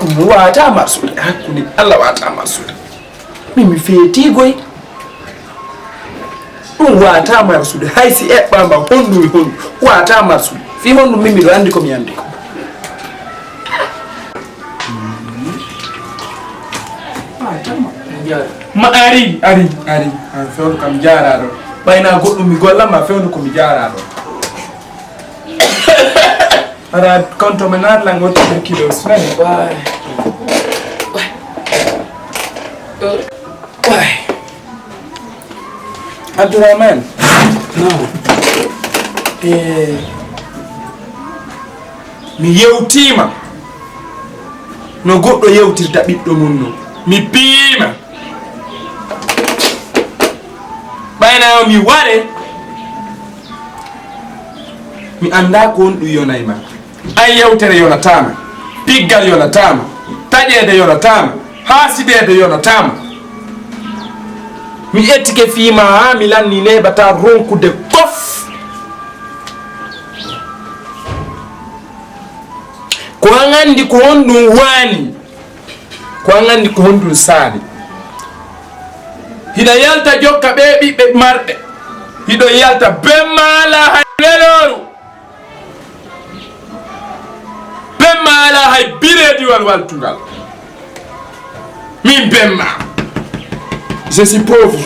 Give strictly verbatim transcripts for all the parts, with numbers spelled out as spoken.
Ɗum waawataa marsude, hakkunde Alla waawataa marsude. Min mi feetii goy. Ɗum waawataa marsude, hay si eɓɓaama honɗum e honɗum, waawataa marsude. Fii honɗum min miɗo anndi ko mi anndi ko. Ma ari, ari, ari, an fewndo kam jaaraaɗo. Ɓay naa goɗɗum mi gollan ma fewndo ko mi jaaraaɗo. Ara konto mo naat lan o tuberculose nani. Waay. Waay. Abdourahmane. Naam. Eh, mi yewtiima no goɗɗo yewtirta ɓiɗɗo mum non. Mi piyiima. Ɓay naa yo mi ware, mi anndaa ko honɗum yonay ma. Ay yewtere yonataama, piggal yonataama, taƴeede yonataama, haasideede yonataama. Mi ettike fii maa haa mi lannii neeɓataa ronkude kof. Ko an anndi ko honɗum waani, ko an anndi ko honɗum saali. Hiɗa yalta jokka ɓee ɓiɓɓe marɓe, hiɗon yalta bemma alaa hay welooru. Bemma alaa hay bireediwal waltungal. Min bemma. Je suis pauvre.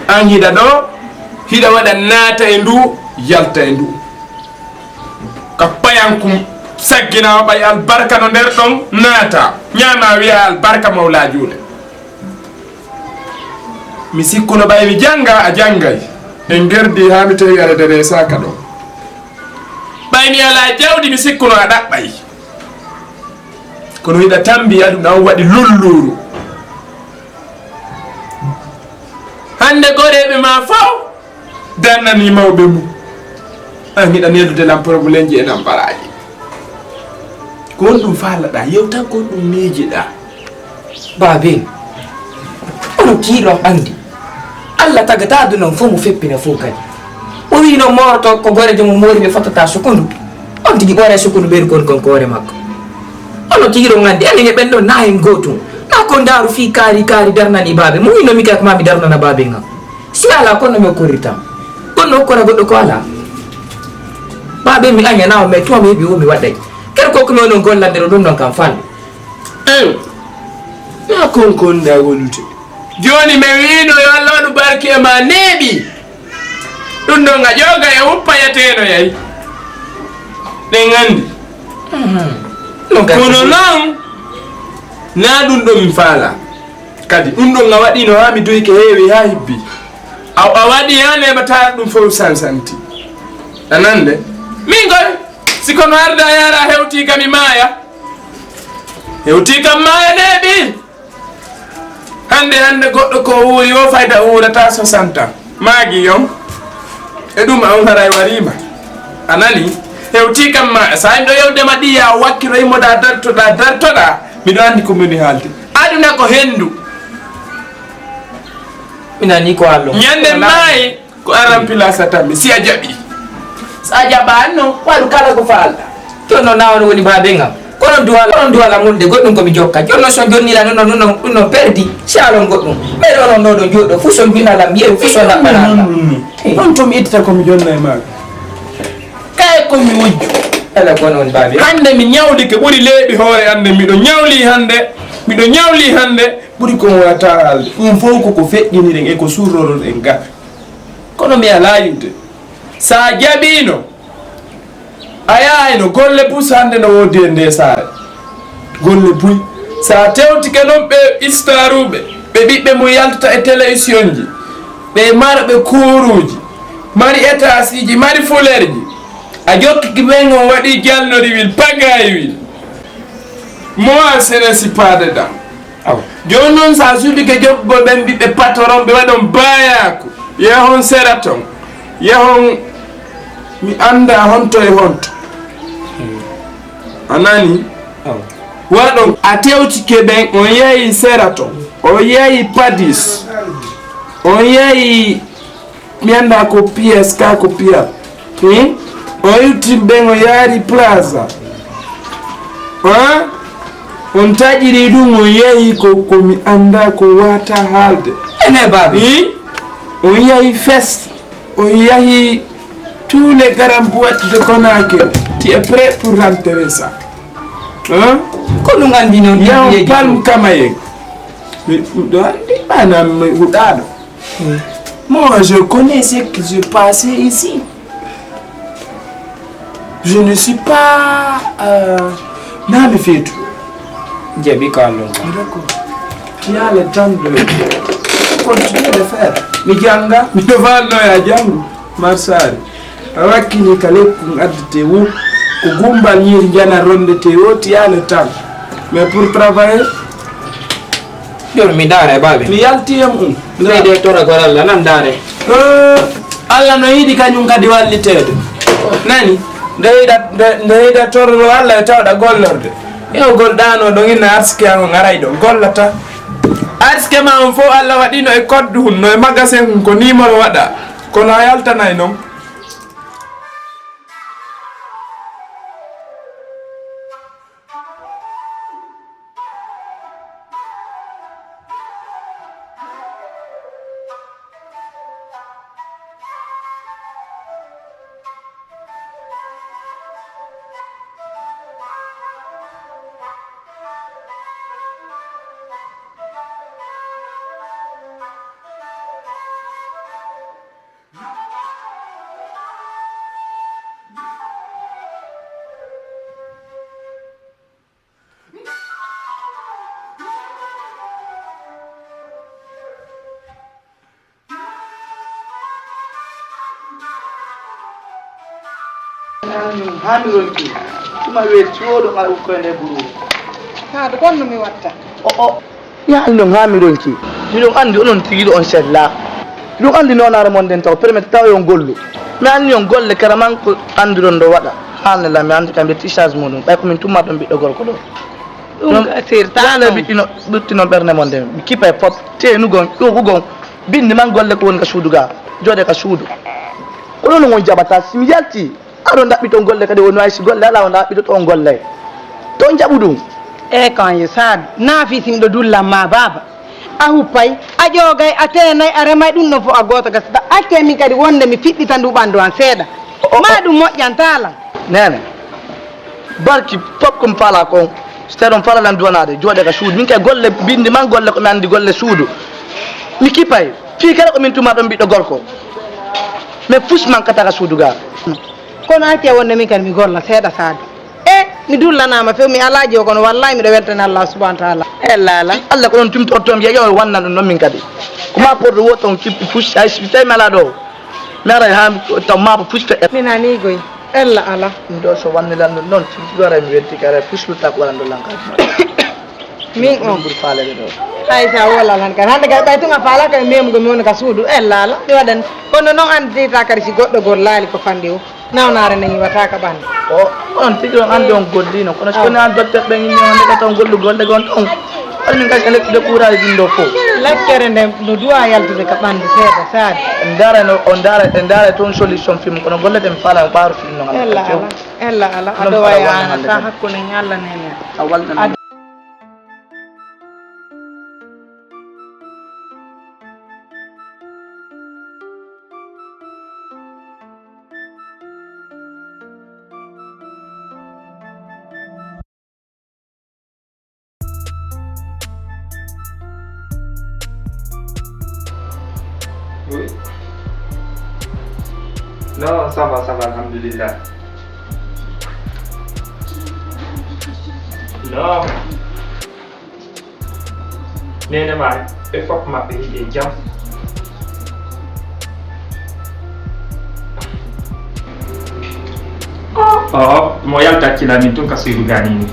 An hiɗa ɗoo, hiɗa waɗa naata e ndu, yalta e ndu. Ka payankum sagginaa ɓay albarka no nder ɗon naata. Ñaamaa wi'aa albarka mawlaa juuɗe. Mi sikkuno ɓay mi jannga, a janngay. En gerdi haa mi tawi aɗa dereesaaka ɗon. Ɓay mi alaa jawdi, mi sikkuno a ɗaɓɓay. Kono hiɗa tambi aduna on waɗi lulluuru. Hannde goreeɓe maa fow darnanii mawɓe mum. An hiɗa neldude lan porobulemji e lan baraaji. Ko honɗum faalaɗaa? Yewtan ko honɗum miijiɗaa? Baaben, onon kiiɗon anndi, Alla tagataa aduna on fow mo feppina fow kadi. O wi'i non mooroto ko goreejo mo moori ɓe fottata sukundu. On tigi ɓooray sukundu ɓeyru kon kon ko hoore makko. Onon kiiɗon anndi, enen e ɓen ɗon naa hen gootum. Naa ko ndaaru fii kaari kaari darnani baabe. Mo wi'i non mi kay ko maa mi darnana baaben an. Si alaa kon no mi okkorirtam. Kon no okkora goɗɗo ko alaa. Baaben mi añanaa on, mais tuma mi heɓi o mi waɗay. Kadi ko ko mi onon gollande ɗo ɗum ɗon kam fal. En, naa kon kon ndaa wolude. Jooni mi wi'ino yo Alla waɗu barki e maa neeɓi. Ɗum ɗon a ƴooga e wuppa yateeno yay. Ɗen anndi. Mhm. Ɗum kay ko kono ɓuri. Non, naa ɗum ɗo min faalaa. Kadi ɗum ɗon a waɗiino haa mi duhike heewi haa hibbi. A, a waɗi haa neeɓataa ɗum fof sansanti. A nande? Min koy, si kono arda yaara hewtii kam mi maaya. Hewtii kam maaya neeɓi. Hannde, hannde goɗɗo ko wuuri o fayda o wuurata soixante ans. Maagi yon. E ɗum on haray wariima. A nani? Hewtii kam ma, sa en ɗo yewde ma ɗi ya wakkilo immoɗa dartoɗa, dartoɗa. Miɗo anndi ko mi woni haalde. Aduna ko henndu. Mi nani ko haalɗon. Ñande maayi, ko an remplace tan mi, si a jaɓi. So a jaɓaano, waɗu kala ko faalɗa. Jooni non, naa on woni baaben am. Ko onon duwala, onon duwala mun de, goɗɗum ko mi jokka. Jooni non, so on jonnii lan, ɗum non, ɗum non, ɗum non perdi. Si alon goɗɗum. Ɓeydo onon ɗo, ɗo jooɗo, fuu so on bina lan, yeru, fuu so on ɗaɓɓana lan. Non, non, non. Eh. On to mi ittita ko mi jonna e maako. Kay ko mi wujju. Ala ko onon baaben. Hannde mi ñawlike, ɓuri leeɓi hoore an nde miɗo ñawli hannde, miɗo ñawli hannde, ɓuri ko on wata haalde. Ɗum fof ko ko feƴƴiniren e ko surroron en ga. Kono mi alaa yi'ude. Sa jaɓiino, a yaayno, golle bus hannde no woodi e ndee saare. Golle buy. Sa tewtike non ɓe istaruuɓe, ɓe ɓiɓɓe mum yaltata e telewisiyoŋji, ɓe marɓe kuuruuji, mari etaasiiji, mari fulerji. A jokkiki ɓen on waɗi jalnoriwil, pagayiwil. Moi, ce n'est pas dedans. Awa. Jooni non, sa suuɗike jokkugol ɓen ɓiɓɓe patron, ɓe waɗon baayaaku. Yehon Sheraton. Yehon, mi anndaa honto e honto. A nani? Awa. Waɗon, a tewtike ɓen, on yehi Sheraton, on yehi Paddy's, on yehi Mi anndaa ko P S ka ko P R. Hmm? O itti ɓen o yaari Plaza. Hein? On taƴiri ɗum, on yehi ko, ko mi anndaa ko wata haalde. Ene, baabi. Hi? On yehi fest, on yehi tous les grandes boîtes de Conakry. Tu es prêt pour rentrer ça? Hein? Ko ɗum anndi noon. Yaw palm kamayen. Mi ɗo anndi maanaam mi huɗaaɗo. Moi, je connais ce que j'ai passé ici. Je ne suis pas, euh, naa mi feetu. Jaɓi ko allon. Ah, d'accord. Tu as le temps de continuer de faire. Mi jannga. Mi ɗo faalno ya janngu. Marsari. A wakkili ka lekkun addete wo. Ko gumbal ñiiri njana rondete wo, tu as le temps. Mais pour travailler, Jooni mi ndaara e baabi. Mi yalti e mu'un. Seydi e toragol Alla nan ndaare. Eh, Alla no yiɗi kañum kadi walliteede. Nani? Nde yiɗa, nde, nde yiɗa torro Alla e tawɗa gollorde. Hewgol ɗaano ɗon inna arsike an on aray ɗon. Gollata. Arsike ma on fof Alla waɗino e koddu hun, no e magasin hun, ko numéro waɗa. Kono a yaltanay non. Haa mi ronki, tuma weeti, woo ɗo ngal ukkoy nde buruuru. Haa ɗo, kon no mi watta? O, o. Mi haalni on haa mi ronki. Miɗon anndi onon tigi ɗo on sellaa. Miɗon anndi noonaare mon nden taw permet taw e on gollu. Mi haalni on golle karaman ko annduɗon ɗo waɗa. Haalne lan mi anndi kam ɓe ticage muɗum. Ɓay ko min tumma ɗon ɓiɗɗo gorko ɗo. Ɗum ka sirta ɗum. Ɓiɗɗino, ɓiɗɗino ɓernde mon nden. Mi kipa e pop. Teenugon, ƴuuɓugon. Binndi man golle ko woni ka suudu ga. Jooɗe ka suudu. Ko ɗon on jaɓata si mi yalti. Aɗo ɗaɓɓito golle kadi woni way si golle alaa on ɗaɓɓitoto on golle. To jaɓu ɗum. E kan yo Saadu, naafi si miɗo dullan ma baaba. A huppay, a ƴoogay, a teenay, a remay ɗum ɗon fof a gooto gasa. Accee min kadi wonde mi fiɗɗita ndu ɓanndu an seeɗa. O, o, ma ɗum moƴƴantaa lan. Neene, barki fof ko mi faalaa kon. Si tawi ɗon faalaa lan duwanaade, jooɗe ka suudu. Min kay golle binndi man golle ko mi anndi golle suudu. Mi kipay. Fii kala ko min tuma ɗon ɓiɗɗo gorko. Mais fus mankata ka suudu ga. Kono accee wonde min kadi mi golla seeɗa Saadu. E, mi dullanaama few, mi alaa jeyo, kono wallaahi miɗo weltani Allah subhanahu wa taala. Ella ala. Alla ko ɗon tumtorto mi yeƴo e wanna ɗum ɗon min kadi. Ko ma porto wo ton kippi fus, hay si tawi mi alaa ɗo. Mi aray haa mi taw ma ko fus fe. Min ani goy. Ella ala. Ɗum ɗo so wanni lan ɗum ɗon, si mi aray mi welti kare fus lutta ko waɗan ɗo lan kadi. Min on. Ɓuri faaleede ɗo. Hay sa wala lan kan. Hannde kay ɓay tun a faalaaka e memugol mi woni ka suudu. Ella ala. Mi waɗan. Kono non anndita kadi si goɗɗo gollaali ko fanɗi o. Nawnaare nde ñiwata ka ɓanndu. O, on tigi on anndi on golliino. Kono si woni an docteur ɓen inni on hannde ka ton gollu golle gon ton. Wala min kadi en lekkude kuuraaji ɗin ɗo fof. Lakkere nde no duwa yaltude ka ɓanndu seeɗa, Saadu. En ndaara no, on ndaara, en ndaara toon solution film. Kono golle ɗen faala ɓaaru film no hannde. Ella ala. Ella ala. Aɗo wayaana ta hakkunde ñalla nene. A walta. Oui. Non, ça va, ça va, alhamdulillah. Non. Neene maa e fof maɓɓe hiɓe e jam. Oh, oh, mo yalta accila min tun ka suudu gani ni.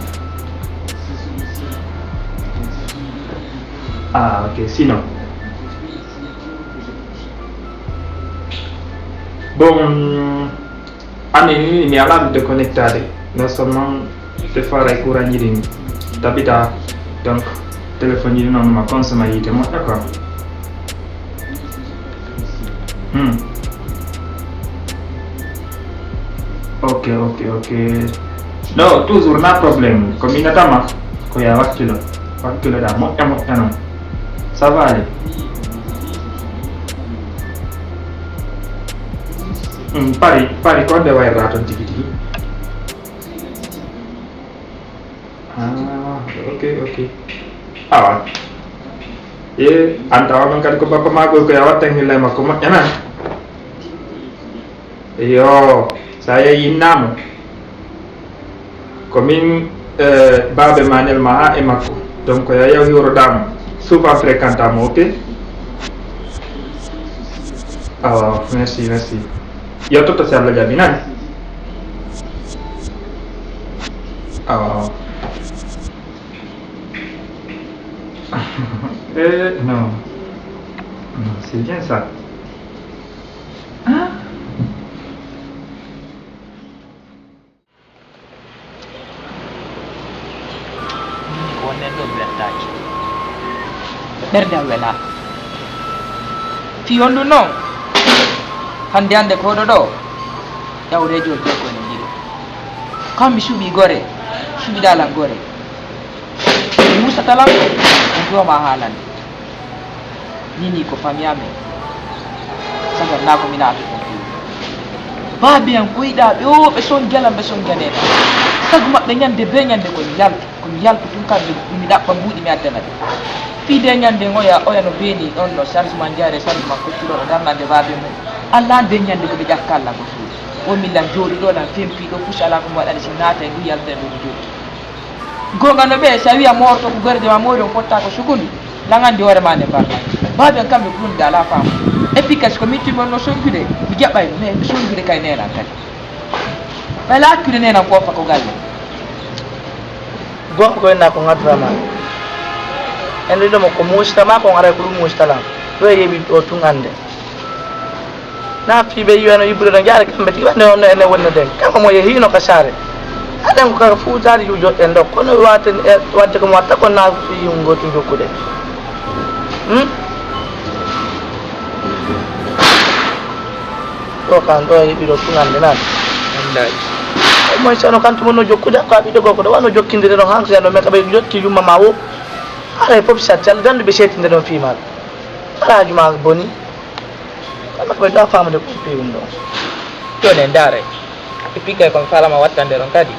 Ah, ok, sinon. Bon, Amin, mi alaa mi déconnectaade. Non seulement, des fois, ay courant ji ɗin tabita, donc, téléphone ji ɗin on ma consommé yiite moƴƴa quoi. Hmm. Ok, ok, ok. No, toujours na problème. Ko mi natama, ko ya wakkilo. Wakkiloɗa moƴƴa moƴƴa non. Ça va aller. Mm, Paris, Paris, ko nde wayra ton tigi tigi? Ah, ok, ok. Awa. E, an tawa ɗon kadi ko bappa ma ko ya wattan hilla e makko moƴƴa na. Yo, sa yehi innamo. Ko min, eh, baabe ma nelma ha e makko. Donc, ya yaw hiwroɗamo. Souvent fréquentamo, ok? Awa, merci, merci. Yottoto si Allah jaɓi, nani? Awa. Eh, non. Non, c'est bien ça. Ah. Min ko wonnen ɗo mi weltaaki. Ɓernde am welaaka. Fii honɗun non? Hannde hannde ko hoɗo ɗo? Ƴawreejo o jokko no njiɗo. Kam mi suɓii gore, suɓiɗaa lan gore. Mi musata lan, mi jooma haalande. Nii nii ko fami amen. Sabu annaa ko mi naati kon ɗum. Baabe an koyɗaaɓe o ɓe son jalan ɓe son janee tan. Sabu maɓɓe ñande bee ñande ko mi yaltu, ko mi yaltu tun kamɓe mi ɗaɓɓa mbuuɗi mi addana ɓe. Fii de ñande oya, oya no beeni on no charge man jaare charge man koccuɗo no darnande baabe mum. Alla an de ñande ko ɓe ƴakka Alla ko suuɗi. O min lan jooɗuɗo lan fempiɗo kusi alaa ko mi waɗani si naata e ndu yalta e ndu jooɗi. Goonga no ɓe, si a wi'a moorto ko gorko ma moori, on fotta ko sukundu, lan anndi hoore ma nde mbarma. Baabi an kamɓe ko ɗum nde alaa faamu. Et puis kasi ko min tumi on no sonjude, mi jaɓay mo, mais sonjude kay neenan kadi. Ɓay la accude neenan ko offa ko galle. Goonga ko inna ko ngaddura ma. En ɗiɗo mo ko muusita ma, ko on aray ko ɗum muusita lan. Ɗo e yeɓi ɗo tun annde. Naa fii ɓe yi'ano yibbude no jaare kamɓe tigi, wande on no enen wonno den. Kanko mo yehiino ka saare. Aɗen ko kaka fuutaade yu joɗɗen ɗo. Kono waten e wadde ko mo watta kon naa fii yum gootum jokkude. Hmm? Ɗo kan ɗo e yiɗiro tunande nan. Wallahi. Au moins, sono kan tuma no jokkude ko a ɓiɗɗo gorko ɗo wano jokkindire ɗon han ko yano men ka ɓe jokki yumma ma wo. Haray fof satti Alla dandu ɓe seetinde ɗon fii maɗa. Alaa juma boni. Kamɓe ko ɓe ɗo faamude ko feewunoo. Jooni en ndaare. E pikkay kon faalama wattande ɗon kadi.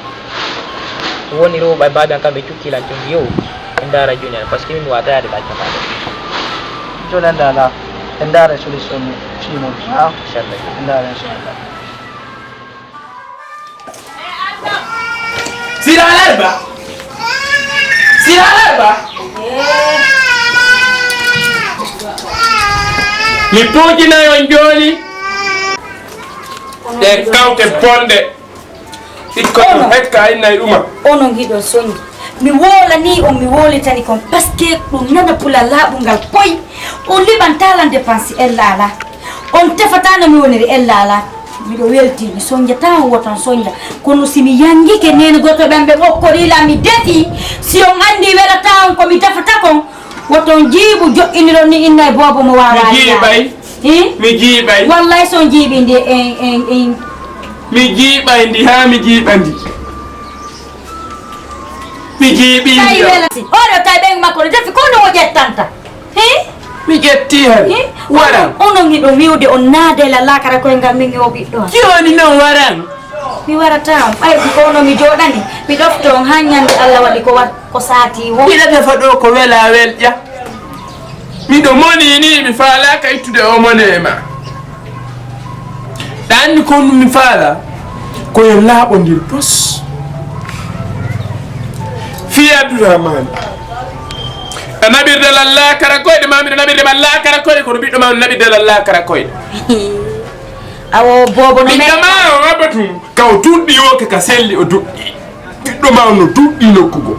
Woni rewɓe e baabe an kamɓe cukki lan jooni yo. En ndaara jooni en, parce que min mi waata yaade laaj kama ɗo. Jooni en ndaara, en ndaara solution fii mum. Ha? Inchallah. En ndaara inchallah. Sira alarba. Sira alarba. Mi puujinay on jooni ɗe kawte bonɗe. Ɓikkon ɗum hekka innay ɗuma. Onon hiɗon sonji. Mi woolanii on, mi woolitani kon, parce que ɗum nana pula laaɓungal poy. On liɓantaa lan dépense en laalaa. On tefataa no mi woniri en laalaa. Miɗo weltii, mi sonjataa on woton sonja. Kono si mi yangike neen goto ɓen ɓe okkorii lan mi defii, si on anndii welataa on ko mi defata kon, woton jiiɓu joƴƴiniron ni inna e boobo mo waawaa. Mi jiiɓay. Hi? Mi jiiɓay. Wallay si on jiiɓii ndi en, en, en. Mi jiiɓay ndi haa mi jiiɓa ndi. Mi jiiɓii ndi. Kay wela si. Oɗo kay ɓen makko no defi ko no o ƴettanta. Hi? Mi ƴettii han. Hi? Waran. Onon hiɗo wi'ude on naada e la laakara koye ngam min e o ɓiɗɗo an. Jooni non waran. Mi warataa on. Ɓayri ko ono mi jooɗani, mi ɗofto on haa ñande Alla waɗi ko wa-, ko saatii woo. Hiɗa defa ɗoo ko welaa welƴa. Miɗo monii nii, mi faalaaka ittude oo mone e maa. Ɗa anndi ko honɗum mi faalaa? Ko yo laaɓondir pos. Fii Abdurahmaan. A naɓirde lan laakara koyɗe, maa miɗo naɓirde ma laakara koyɗe, kono ɓiɗɗo maa no naɓirde lan laakara koyɗe. Awo boobo no ɓiɗɗo maa o abba tun, ka o duɗɗi o, ka ka selli o duɗɗi. Ɓiɗɗo maa no duɗɗi nokku goo.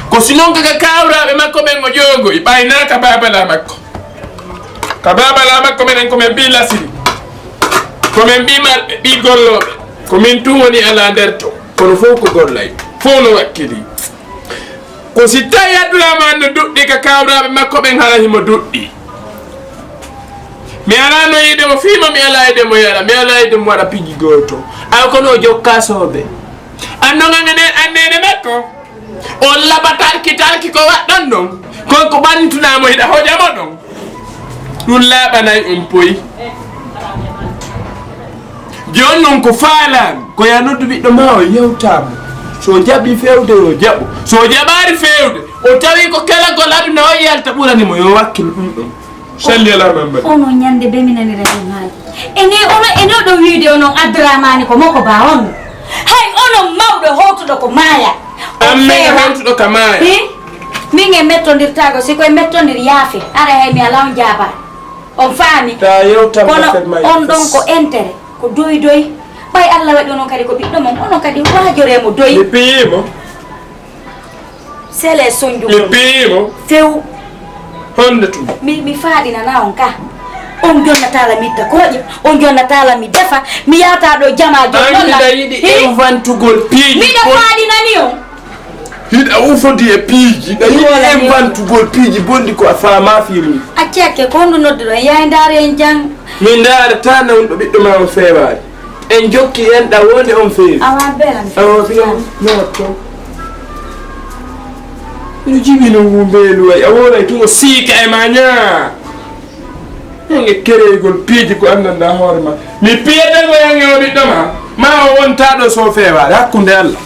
Ko si non ka, ka kawraaɓe makko ɓen o ƴoogoyi, ɓay naa ka baabalaa makko. Ka baabalaa makko menen ko men ɓii lasiri. Ko men ɓii marɓe, ɓii gollooɓe. Ko min tun woni alaa nder ton. Kono fow ko gollay. Fow no wakkilii. Ko si tawi Abdurahmaan no duɗɗi ka kawraaɓe makko ɓen, hara himo duɗɗi. Mi alaa no yiide mo fii mo, mi alaa yiide mo yara, mi alaa yiide mo waɗa piji gooto. Awa kono o jokkaa soobe. Annon an e neene makko, on laɓatarki tarki ko waɗɗon ɗon, kon ko ɓantunaa mo hiɗa hoja mo ɗon. Ɗun laaɓanay on poy. Jooni non ko faalaami, ko yo a noddu ɓiɗɗo maa o yewtaa mo. So o jaɓii feewde, yo jaɓu. So o jaɓaali feewde, o tawii ko kelagol aduna o yalta ɓurani mo, yo wakkil ɗun ɗon. Salli ala Muhammad. Onon ɲande be mi nanira ɗum haali. Ene ono, ene oɗon wiide onon Abdurahmani ko moko ba on. Hay onon mawɗo hootuɗo ko maaya. On Amme feewa. Hootuɗo ka maaya. Hi? Min e mettondirtaago, si koye mettondir yaafe. Ara hay mi ala on jaaba. On faami? Ta yewtan Kono ka fed may on ɗon fes. Ko entere, ko doy doy. Ɓay Allah waɗi onon kadi ko ɓiɗɗo mon, onon kadi waajoree mo doy. Mi piyii mo. Sele sonjugol. Mi piyii mo. Few. Honde tun? Mi, mi faaɗinana on ka. On jonnata la mi itta kooƴe, on jonnata la mi defa, mi yaata ɗo jama jom An hiɗa yiɗi inventugol piiji Miɗo bon- faaɗinani on. Hiɗa ufodi e piiji, hiɗa yiɗi Wala mi inventugol piiji bonɗi ko a faamaa fii mun. Acce acce, ko honɗum nodduɗon? Yaay ndaare en jang. Min ndaarata nawnuɗo ɓiɗɗo maa on feewaani. En jokki en ɗa wonde on feewi. Awa belan. Awa belan. No watto. Miɗo jibino ngu mbeelu way. A woray tun o siika e ma ɲaa. Henge kereygol piiji ko anndanɗaa hoore ma. Mi piyete ngo yange o ɓiɗɗo ma. Ma o wontaa ɗo so feewaade hakkunde Allah.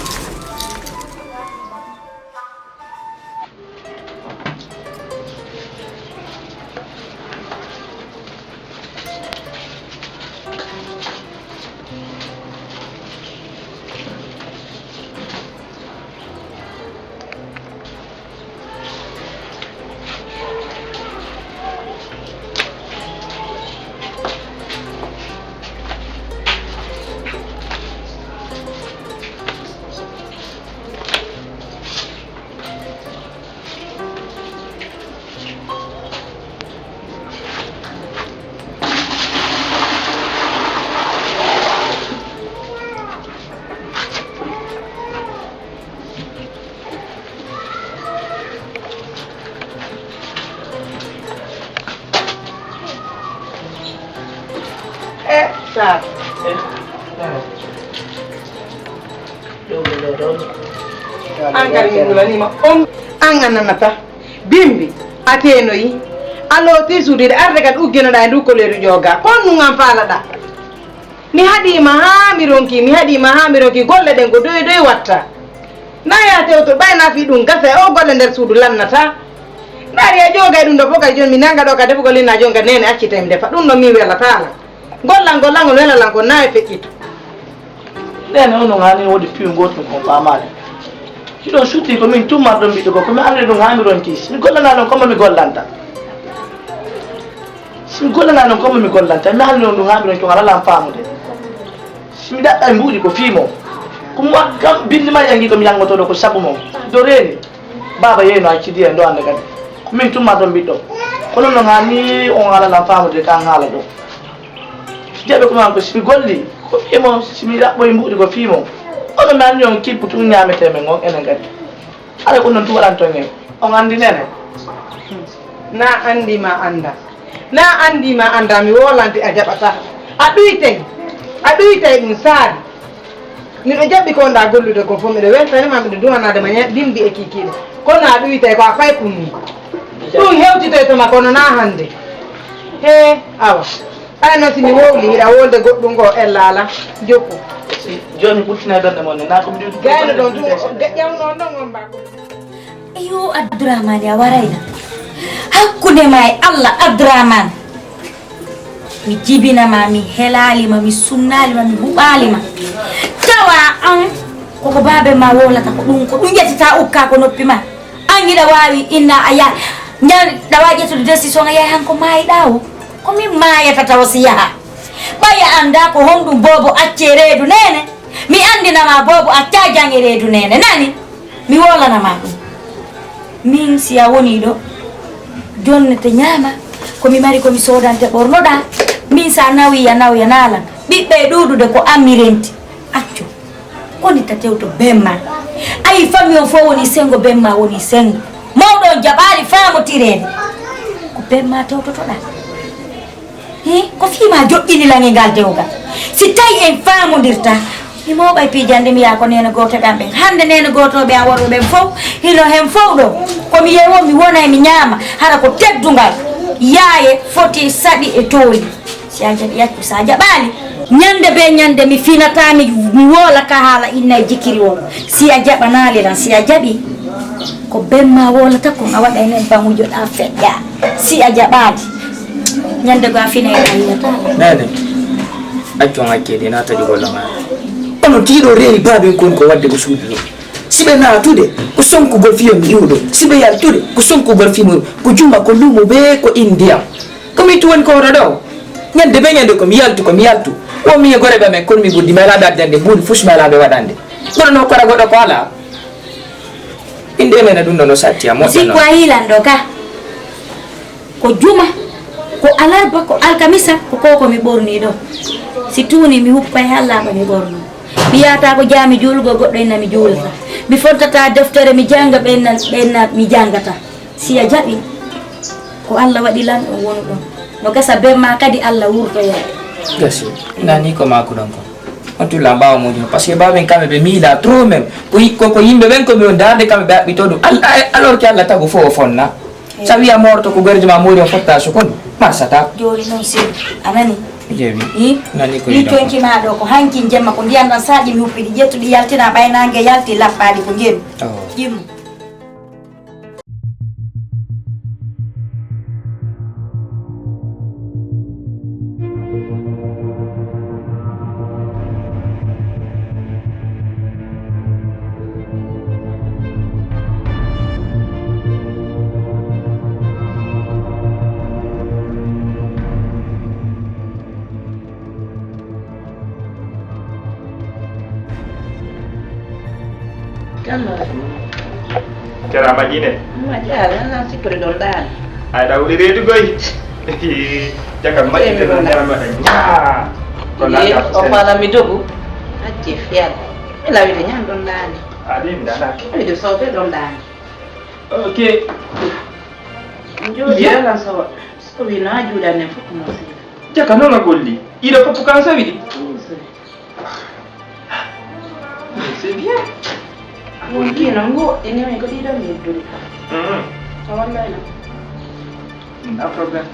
Eh, Saar. Eh, Saar. An kadi mi hulanima on. An a nanata. Bimbi, a teenoyi. A looti suudu, hiɗa arde kadi ugginoɗaa e ndu koleeru ƴooga. Ko honɗun an faalaɗaa? Mi haɗii ma haa mi ronki, mi haɗii ma haa mi ronki. Golle ɗen ko doy doy watta. Na yaa tewto ɓay nafi ɗun gasa e o golle nder suudu lannata. Naari a ƴooga e ɗun ɗo fof kadi jooni mi nanga ɗo ka defugol inna jooni kadi neene accitay mi defa. Ɗun ɗon min welataa lan. Gollangol lan on wela lan ko nayi feƴƴito. Neene on non haani woodi piiw gooto kon faamaali. Hiɗon suuti ko min tummarɗon ɓiɗɗo goo, ko mi arde ɗun haa mi ronki. Si mi gollanaali on, ko hombo mi gollanta? Si mi gollanaali on, ko hombo mi gollanta? Mi haalni on ɗun haa mi ronki, on alaa lan faamude. Si mi ɗaɓɓay mbuuɗi ko fii mon. Ko mo kam binndi ma yangi ko mi yangoto ɗo ko sabu mon. Do reeni. Baaba yeeyno accidi en ɗo hannde kadi. Ko min tummarɗon ɓiɗɗo. Ko non non haani on alaa lan faamude ka an haala ɗo. Jaɓe ko maa ko si mi golli, ko fii mon, si mi ɗaɓɓoyi mbuuɗi ko fii mon. Onon mi anndi on kippu tun ñaametee men on enen kadi. Haray ko non tun waɗanton en. On anndi neene? Na anndi ma annda. Na anndi ma annda mi woolante a jaɓataa. A ɗuytay. A ɗuytay ɗun saari. Miɗo jaɓi ko wonɗaa gollude kon fow, miɗo weltanima, miɗo duwanaade ma ña-, dimbi e kiikiiɗe. Kono a ɗuytay ko a fay kunni. Ɗun hewtitoyto ma kono naa hannde. Hee, awa. Ɓay non si mi wowli, hiɗa wolde goɗɗun goo, ella alaa. Jokku. Si jooni ɓurtinay ɓernde mon ne, naa ko mi ɗum Gayno ɗon tun, o, de ƴawno on ɗon on mbaa ko. Eyo, Abdurahmani, a warayna. Hakkunde ma e Allah, Abdurahmani. Mi jibinama, mi helaalima, mi sunnaalima, mi huɓaalima. Tawa an, koko baabe ma wolata ko ɗun, ko ɗun ƴettata ukka ko noppi ma. An hiɗa waawi inna a yaha, ñan, ɗa waawi ƴettude décision a yaha han ko maayiɗaa o. Ko min maayata tawa si yaha. Ɓay a anndaa ko honɗun boobo accee reedu neene. Mi anndinama boobo accaa jaŋe reedu neene, nani? Mi woolanama ɗun. Min si a wonii ɗo, jonnete ñaama, ko mi mari ko mi soodante ɓornoɗaa. Min si a nawii, a nawii, a naalan. Ɓiɓɓe e ɗuuɗude ko an mi renti. Accu. Koni ta tewto ben ma. Ayi, famille on fow woni sengo, ben ma woni sengo. Mawɗo on jaɓaali faamotireede. Ko ben ma tewtotoɗaa. Hi, ko fii ma joƴƴini lan e ngal dewgal. Si tawi en faamondirtaa, Mi mooɓay piijande mi yaa ko neene gooto ɓe an ɓen. Hannde neene gootooɓe an worɓe ɓen fow, hino hen fow ɗoo. Ko mi yewo, mi wona e mi ñaama, hara ko teddungal. Yaaye foti saɗi e tooli. Si a jaɓi, accu, si a jaɓaali. Ñande bee ñande mi finataa, mi, mi woola ka haala inna e jikiri on. Si a jaɓanaali lan, si a jaɓi, ko ben maa woolata kon a waɗay nen baŋujo ɗaa feƴƴaa. Si a jaɓaali, ñande goo a finay ɗaa yiyataa. Neene, accu on hakkee de, naa taƴugol lan haala. Onon tiiɗo reeni baaben kon ko wadde ko suudu ni. Si ɓe naatude, ko sonkugol fii yo mi iwɗo. Si ɓe yaltude, ko sonkugol fii mo, ko juma, ko luumo bee ko indiyam. Ko min tun woni ko hoto ɗoo. Ñande bee ñande ko mi yaltu, ko mi yaltu. Wo mi e goreeɓe amen, kono mi ɓurdi maylaaɓe addande, mbuuɗi fus maylaaɓe waɗande. Kono no kora goɗɗo ko alaa. Min de nena ɗum ɗoo no satti a moƴƴa. Sikku non. A yiilan ɗoo ka. Ko juma, ko alarba, ko alkamisa, ko ko ko mi ɓornii ɗoo. Si tuuni mi huppay hallaaɓe mi ɓornoo. Mi yahataa ko jaa mi juulugol goɗɗo inna mi juulata. Mi fontataa deftere mi jannga ɓe inna, ɓe inna mi janngata. Si a jaɓi, ko Alla waɗi lan ɗon wonu ɗon. No gasa ben maa kadi Alla wurtoyay. Gasi. Nani ko maakuɗon kon. On tulla ɓaawo muujum. Parce que baaben kamɓe ɓe miila trop même. Ko yi-, ko, ko yimɓe ɓen ko mi on ndaarde kamɓe ɓe haɓɓitoo ɗum. Al-, a-, alors que Alla tagu fof o fonna. Eey. Sa wi'a moorto ko gorjo ma moori on fotta sukon. Marsata. Jooni non sir. A nani? Jeewi. Hi? Nani ko ni yiɗon. Conci maa ɗoo ko hankin jemma ko ndiyan ɗan saaƴi mi huppiɗi ƴettuɗi yaltina ɓay naange yalti lappaaɗi ko njeru. Oh. Ƴimmo. Kan no waɗi? Jaraama Ƴine. Ma jaara, na sikkude ɗon ɗaani. Ay, ɗa wuli reedu goy. Jaka maƴƴi de ɗon ɗaani waɗa ñaa. Ko laata ko o faala mi dogu. Acce fiyal. Mi lawide ñan ɗon ɗaani. A ɗin ɗaɗa. Mi do sawbe ɗon ɗaani. Ok. Jooɗi ala sawa. So wi na juuɗan nen fof ko mo sila. Jaka noon a golli. Iɗo fof kan sawi ɗi. C'est bien. Kino ngo, ene mi ko ɗiɗo mi duɗi. Mhm. A wallay na. Pas problème.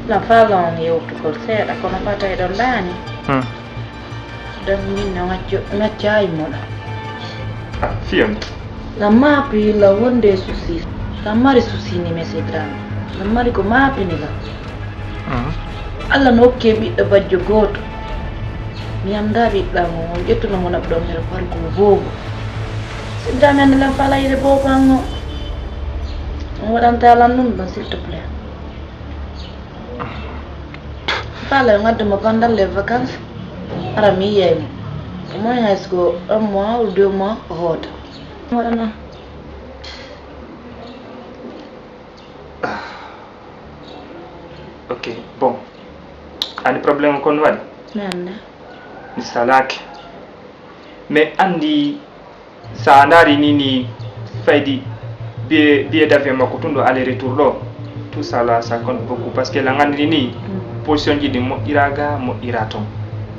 La fala on yewtugol seeɗa, kono fata e ɗon ɗaani. Hmm. Donc, min no ngacco-, ngaccayi mo ɗo. Ah, fiyam. La maapi la wonde souci. La mari souci ni, monsieur Dramé. La mari ko maapini la. Mhm. Alla no hokke ɓiɗɗo bajjo gooto. Mi anndaa ɓiɗɗo am on, ƴettuno mo naɓɗo on hira pargo boobo. Siddami annde lan faalaa yiide boobo an on. On waɗanta lan ɗum ɗon, s'il te plaît. Faalaa yo ngaddu mo pendant les vacances. Hara mi yiyay mo. Au moins hay so ko un mois ou deux mois o hoota. Waɗana. Ah. Ok, bon. Anndi problème kon waɗi? Mi anndaa. Mi salaaki. Mais anndi, sa ndaari ni, ni faydi billet, billet d'avion makko tun ɗo aller retour ɗo, tout ça là, ça compte beaucoup. Parce que la nganndi ni, mm, position ji ɗi moƴƴira ga, moƴƴira ton.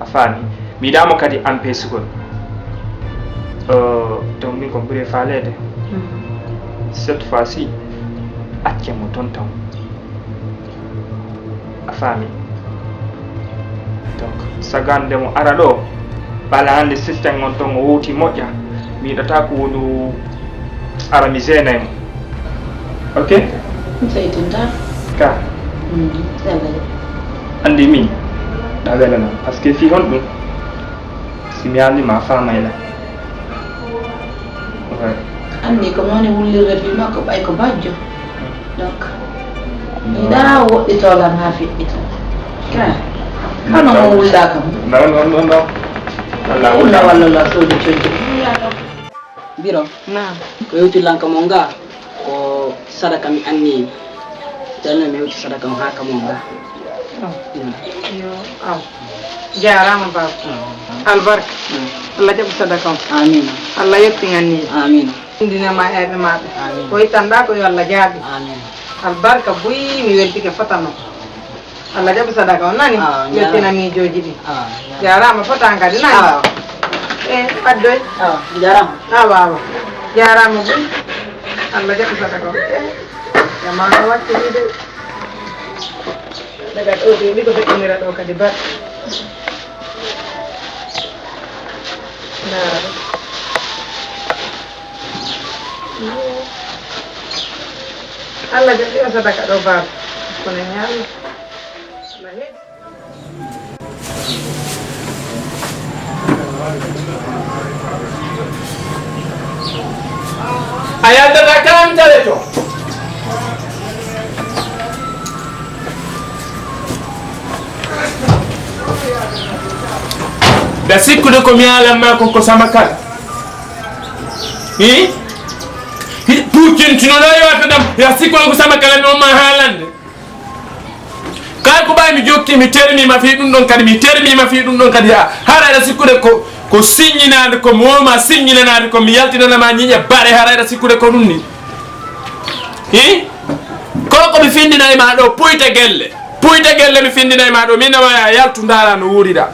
A faami? Mi yiɗaa mo kadi empêchugol. Euh, donc, min ko ɓuri e faaleede. Mm. Cette fois-ci, accen mo ton tan. A faami? Donc, sagan nde mo ara ɗo, ɓala hannde système on ton o wowti moƴƴa, mi yiɗataa ko wonu ara mi gênay mo. Ok? Seytinta. Ka. Mm, yalla. Anndi min, ɗa welana. Parce que fii honɗum? Si mi haalni ma, a faamay lan. Ouais. Anndi ko mi woni wullirde fii makko, ɓay ko bajjo. Donc, mi yiɗaa woɗɗitoo lan haa fiɗɗitoo. Ka. Hano mo wullaa kam. Non, non, non, non. Walla, walla, walla, sooji cojji. Biro. Naam. Ko hewti lan ka mon ga, ko sadaka mi anni. Tano mi hewti sadaka on haa ka mon ga. Oh. Mm. Yo, aw. Jaaraama, baaba. Mm. Albarka. Mm. Allah jaɓu sadaka on. Amiin. Allah yettin anniya. Amiin. Andina ma eɓe maɓe. Amiin. Ko ittanɗa ko yo Allah jaabi. Amiin. Albarka buy mi weltike fotano. Allah jaɓu sadaka on nani. Ah, yettina miijooji ɗi. Ah, jaaraama fotan kadi nani. Ah. Eh, Addoy. Awa, jaaraama. Awa, awa. Jaaraama buy. Allah jaɓi sadaka on. Eh, jamaa no wattini de. Daga ɗo de, mi ko feƴƴinira ɗo kadi bar. Ndaara ɗo. Allah jaɓi on sadaka ɗo bar. Kono ñaama. Allah heɓi. A yaltata kam tale to. Da sikkude ko mi haalan ma kon ko sama kala. Hi? Hi, puccintinoɗo e wata ɗam. Ya sikkude ko sama kala mi on ma haalande. Kay ko ɓay mi jokki, mi termii ma fii ɗum ɗon kadi, mi termii ma fii ɗum ɗon kadi, ha, hara aɗa sikkude ko, ko siññinaade ko mi woo ma siññinanaade ko mi yaltinana ma ñiiƴe bare, hara aɗa sikkude ko ɗum ni? Hi? Ko ko mi findinay ma ɗo, puyta gelle. Puyta gelle mi findinay ma ɗo, min nama ya yaltu ndaara no wuuriɗa.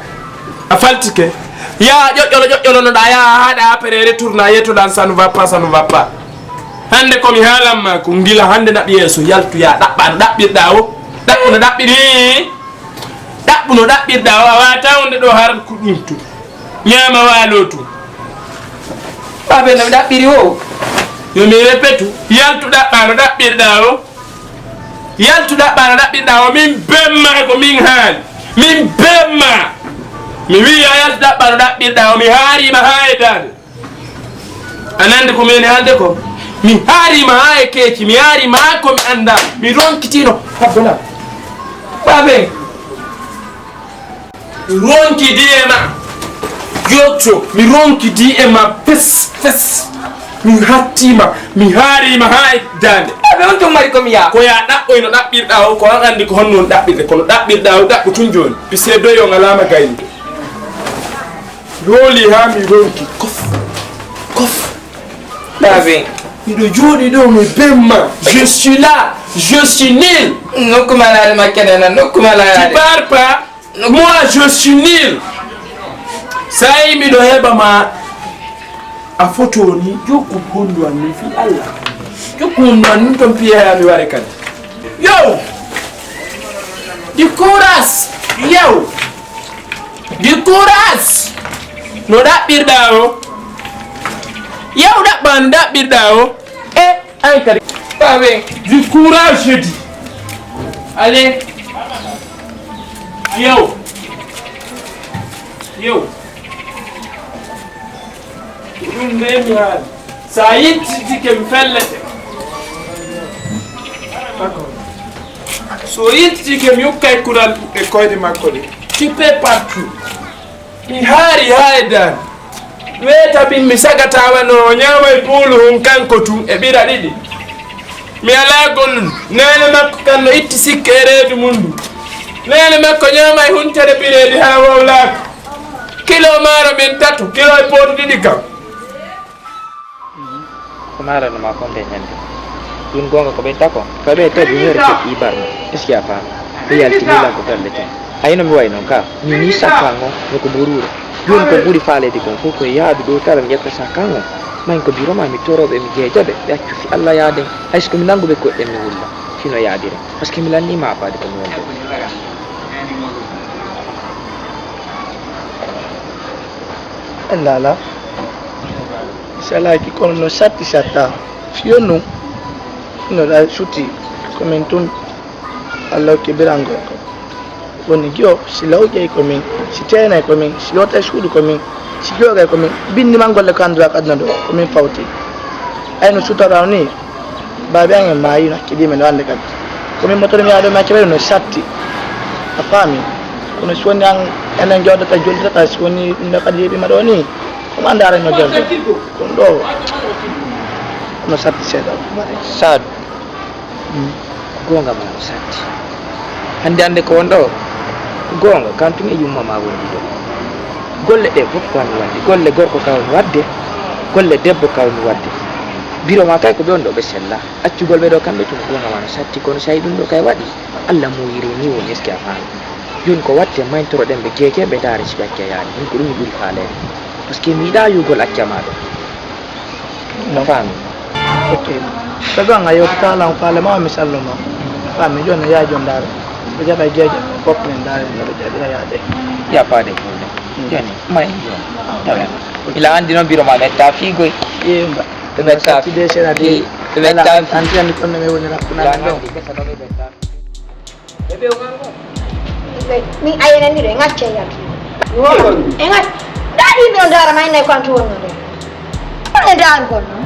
A faltike. Ya ƴoƴƴolo, ƴoƴƴolo no ɗa, ya haɗa après retour na yettoɗan, ça ne va pas, ça ne va pas. Hannde ko mi haalan ma ko, ngila hannde naɓi yeeso, yaltu ya ɗaɓɓa no ɗaɓɓirɗa o. Ɗaɓɓu no ɗaɓɓiri, ɗaɓɓu no ɗaɓɓirɗa o, a waata wonde ɗo haran ko ɗum to. Ñaama waalo to. Baabe no mi ɗaɓɓiri o. Yo mi repetu, yaltu ɗaɓɓa no ɗaɓɓirɗa o. Yaltu ɗaɓɓa no ɗaɓɓirɗa o, min bemma ko min haali. Min bemma. Mi wi'i a yaltu ɗaɓɓa no ɗaɓɓirɗa o, mi haari ma haa e daande. A nandi ko mi woni haalde ko? Mi haari ma haa e keeci, mi haari ma haa ko mi anndaa, mi ronkitino habbanaa. Baabe, mi ronkidi e ma. Yotto, mi ronkidi e ma fes, fes. Mi hatti ma, mi haari ma haa e daande. Baabe, on tun mari ko mi yaa. Ko yaa ɗaɓɓoy no ɗaɓɓirɗaa o, ko an anndi ko honno woni ɗaɓɓirde, kono ɗaɓɓirɗaa o, ɗaɓɓu tun jooni. Pisee doy on alaa ma gaynude. Mi hooli haa mi ronki. Kof. Kof. Baabe. Miɗo jooɗi ɗo, mi bemma. Je suis là. Je suis nul. Nokku ma laare ma kenana, nokku ma laare. Tu pars pas. Moi, je suis nul. Sa'i miɗo heɓa ma. A foto ni, jokku hondu an ni fi Allah. Jokku hondu an ni ton piya mi ware kadi. Yo! Du courage! Yo! Du courage! No ɗaɓɓirɗaa o? Yaw ɗaɓɓa no ɗaɓɓirɗaa o? E ay kadi. Baabe. Du courage, je dis. Allez. Yaw. Yaw. Ɗum nde mi haali. So a yiltitike mi fellete. So yiltitike mi ukkay kural e koyɗe makko ɗe. Kippee partout. Mi haari haa e daande. Weeta bin mi sagata wano o ñaamay buulu hun kanko tun e ɓira ɗiɗi. Mi alaa gollun. Neene makko kan no itti sikke e reedu mun ndun. Neene makko ñaamay huntere bireedi haa wowlaaka. Kilo maaro men tato, kilo e pootu ɗiɗi kam. Ko maarano maa ko nde ñande. Ɗun goonga ko ɓen tako? Ko ɓe tawi hoore keɓ ibar mo. Est-ce que a faami? Ɓe yaltini lan ko galle ton. Ay no mi wayi non ka. Mi ni sakkan on no ko buruure. Jooni ko ɓuri faaleede kon fof ko yaadu ɗo tara mi ƴetta sakkan on. Mayn ko biro maa mi toroo ɓe mi jeeja ɓe. Ɓe accu fi Alla yaaden. Hay so ko mi nanngu ɓe koɗɗen mi wulla. Fino yaadire. Parce que mi lannii ma afaade ko mi woni ɗo. Ella alaa. Salaaki kono no satti satta. Fiyo nun. No ɗa suti. Ko min tun. Alla hokki birangol ko. Woni giyo, si lawƴay ko min. Si teenay ko min. Si lootay suudu ko min. Si joogay ko min. Binndi man golle ko annduɗaa ko aduna ɗo. Ko min fawti. Ay no sutara ni. Baabi an en maayi no hakkilii men no annde kadi. Ko min motori mi yaade mi accere no satti. A faami? Kono si woni an enen jooɗata jollitata si woni ɗum ɗo kadi heɓi ma ɗo ni. Ko mi annda ara no jerde. Ko ɗum ɗo no satti seeɗa. Saadu. Mm. Ko goonga maa no satti. Hannde annde ko won ɗo. Ko goonga kan tun e yumma maa wondi ɗo. Golle ɗe fof ko an waɗde. Golle gorko ka woni waɗde. Golle debbo ka woni waɗde. Biro maa kay ko ɓe on ɗo ɓe sella. Accugol ɓe ɗo kamɓe tun ko goonga maa no satti, kono si a yi'i ɗun ɗo kay waɗi, Alla muuyiri ni woni, est-ce que a faami? Jooni ko watte, mayntoroɗen ɓe jeeje, ɓe ndaara si ɓe acca yaade. Min ko ɗun mi ɓuri faaleede. Parce que mi yiɗaa yugol acca maa ɗoo. No faami? Ok. Sago an a yewtata lan faale maa, mi sallo ma. Faami, jooni yaa jon ndaara. Ɓe jaɓa jeeje, fof min ndaara, no ɓe jaɓira yaade. Y a pas de problème. Mm. Jooni, may jooni. Tawa. Ila anndi noon biro maa ɓetta fiigoy. Yee, mba. Ɓe ɓetta Saturday, Saturday, ɓe ɓetta an, an, an, an, ɗon no mi woni raɓɓunaade ɗon. Ɓe ɓe o kanko. Ɓe, min a yenani ɗo, en accay yaltu. Mi wona. En acc-, ndaari yimɓe no ndaara ma, en nay ko an to wonno ɗo. Wona e ndaarugol noon.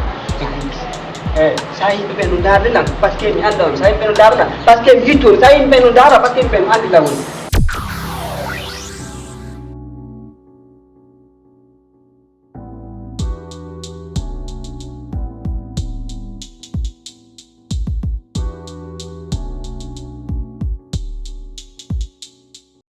Eh, sa yimɓe ɓe no ndaarde lan, parce que mi annda on. Sa yimɓe no ndaara lan, parce que mi yitto on. Sa yimɓe no ndaara, parce que yimɓe no anndi lan woni.